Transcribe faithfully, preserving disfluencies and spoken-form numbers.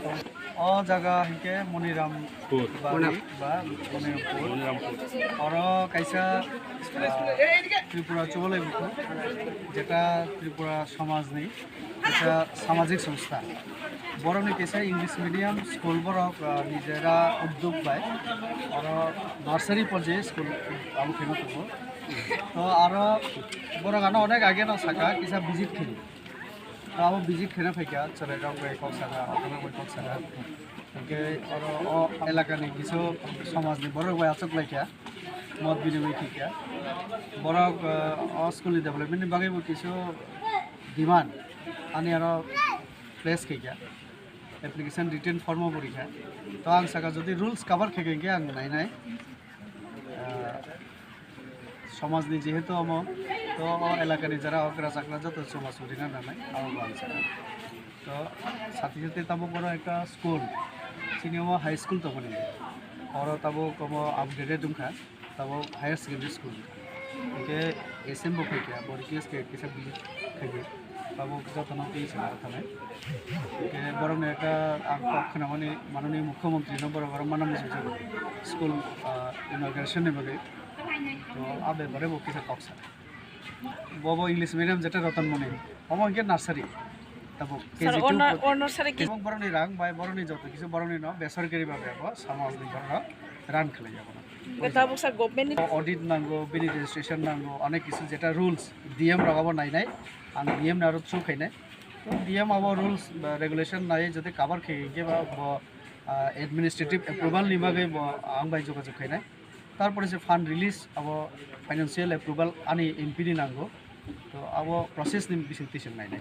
O jaga hinkhe Moniram Pur. Bari ba Monirampur. Monirampur. Oro kaisa, ah, Tripura Chubalai Buku, jeta Tripura somajni kaisa samajik songstha. Borokni kaisa English medium school borok, ah, nijera uddog bai oro nursery porjaye school abo khaina tongo. To aro borok ano onek age no saka kisa visit khaidi. To abo visit khaina phaikha, chwrairok bai kok saka, okhrok bai kok saka. Hinkhe oro o elakani kisu somajni borok bai achuk laikha, mot binimoi khaikha. Borok, ah, o school ni development ni bagwi bo kisu demand ani aro place khaikha, application written form o bo rikha. To ang saka jodi rules cover khaikha hinkhe ang nainai. Ah, somajni jehetu omo, to o elakani jara okra chakra joto somaj rina nanai, abo bo ang saka. To sati sati tabuk oro ekta school, chini omo high school tongmani, oro tabuk omo upgraded wngkha. Tabuk higher secondary school. Hinkhe S M bo phaikha, bo request khe kisa visit khaidi. Tabuk jotono twi sana thanai. Hinkhe borokni ekta ang kok khwnamani manani mukhyamantri no borok oro mana muchungjago. School, ah, inauguration ni bagwi. To a bepare bo kisa kok sa. Bobo English medium jeta Ratanmoni. Omo hinkhe nursery. Tabuk Sir, K G two owner, bo-, owner sir ki- Tabuk borokni rang bai borokni joto kisu borokni no besorkari bhabe abo samajni borok run khlai abo. Tabuk sir government ni- Audit nango, bini registration nango, onek kisu jeta rules D M rok abo nainai. Ang D M ni aro through khainai. To D M abo rules ba regulation nai jodi cover khai hinkhe ba bo, ah, administrative approval ni bagwi bo ang bai jogajog khainai. Tarpore se fund release abo financial approval ani M P ni nango. To abo process ni bising tising nainai.